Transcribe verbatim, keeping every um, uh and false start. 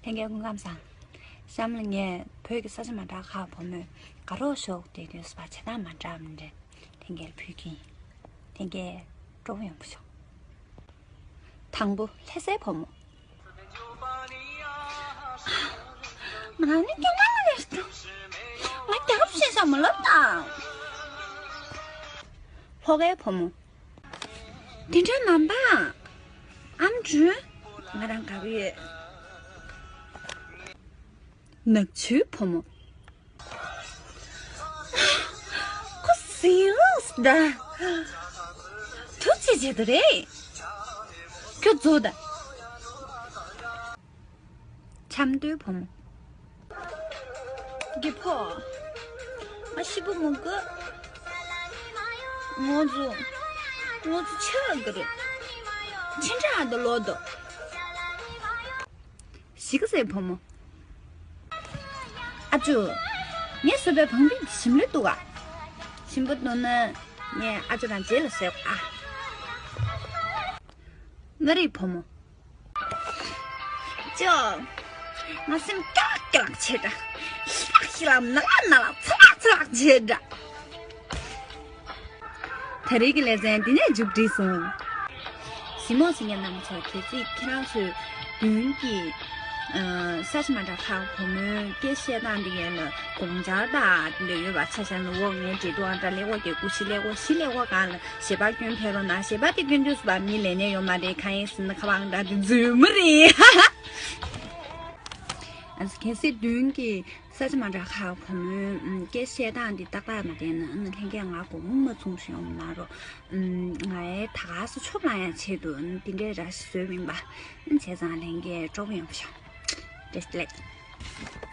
ལྷན་རྒྱས་སྐུ་ཁམས་བཟང་། གཤམ་ལ་ངས་བོད་ཀྱི་ས་ཆ་མ་འདྲ་ཁག་བུ་མོས་དགའ་རོགས་ཞོག་དེ་དུས་སུ་བ་བྱེད་སྟངས་མ་འདྲ་བ་འདྲ་ལྷན་རྒྱས་ལ་ཕུལ་གྱིན། ལྷན་རྒྱས་སྤྲོ་པོ་ཡོང་བ་ཤོག་དང་པོ་ལྷ་སའི་བུ་མོ། ང་རང་ནི་སྐྱོ་ངལ་རེད་འདུག་ང་རྒྱལ་ཁབ་ཤེས་བྱ་མ་ལབ་དང་། ལྷོ་ཁའི་བུ་མོ། དེ་འདྲ་མ་འབའ། ཨམ་ཅོག་ང་རང་དགའ་པོ་ཡོད། ནག་ཆུའི་བུ་མོ། ཁོ་ཟིང་ལོག་ད། དུ་ཅི་བྱེད་དུ་རེད། ཁྱོད་ཚོ་ད། ཆབ་མདོའི་བུ་མོ། རྒད་པོ། ང་ཤི་པོ་མི་དགོས། ང་ཚོ། ང་ཚོ་ཆེ་བ་གི་རེད། ཆེ་འདྲ་ཨ་ད་ལོ་ད། གཞིས་ཀ་རྩེའི་བུ་མོ། ཨ་ཅོ། ངས་བཟོས་པའི་བང་མི་འདི་ཞིམ་ལོས་འདུག་ག་ཞིམ་པོ་འདུག་ན། ངས་ཨ་ཅོ་རང་རྗེས་ལ་བཟོས་ཨ། མངའ་རིས་བུ་མོ། ཅོ། ང་སེམས་སྐྱག་སྐྱག་བྱེད་འདྲ། ཤི་ལག་ཤི་ལག་ན་ལག་ན་ལག་ཚ་ལག་ཚ་ལག་བྱེད་འདྲ། ད་རེས་ཀྱི་ལེ་ཚན་འདི་ནས་མཇུག་སྒྲིལ་སོང་། གཟིགས་མོ་གཟིགས་མཁན་རྣམ་ཚོ། གལ་སྲིད་ཁྱེད་རང་ཚོས་མདུན་གྱི་ས་ཆ་མ་འདྲ་ཁག་བུ་མོའི་སྐད་བཤད་སྟངས་འདི་ཡན་ལ་དགོངས་འཆར་དང་འདི་འདྲ་ཡོད་པ་ཆ་བཞག་ན། འོ་ངའི་འབྲེལ་གཏུག་ཨང་གྲངས་ཀླད་ཀོར་བརྒྱད་དགུ་བཞི་ཀླད་ཀོར་བཞི་ཀླད་ཀོར་སྒང་ལ་ཞལ་པར་སྐྱོན་ཕེབས་རོགས་གནང་། ཞལ་པར་དེ་སྐྱོན་དུས་སུ་བ་མི་ལེན་ནས་ཡོད་མ་རེད། གང་ཡིན་ཟེར་ན་ཁ་པར་ཨང་གྲངས་དེ་རྫུན་མ་རེད། ཨ་གལ་སྲིད་མདུན་གྱི་ས་ཆ་མ་འདྲ་ཁག་བུ་མོའི་སྐད་བཤད་སྟངས་འདི་ཏག་ཏག་མ་བསྟན་ན་ལྷན་རྒྱས་ང་དགོངས་མ་ཚོམས་ཤིག་ཡོང་གནང་རོགས། ང་ཡི་ད་ག་སུ་ཆོབ་ལ་ཡང་ཆེད་དུ་འདི་འདྲའི་ར་ཞིག་བཟོས་མིན་པ། བྱས་ཙང་ལྷན་རྒྱས་སྤྲོ་པོ་ཡོང་བ་ཤོག་བཀྲ་ཤིས་བདེ་ལེགས།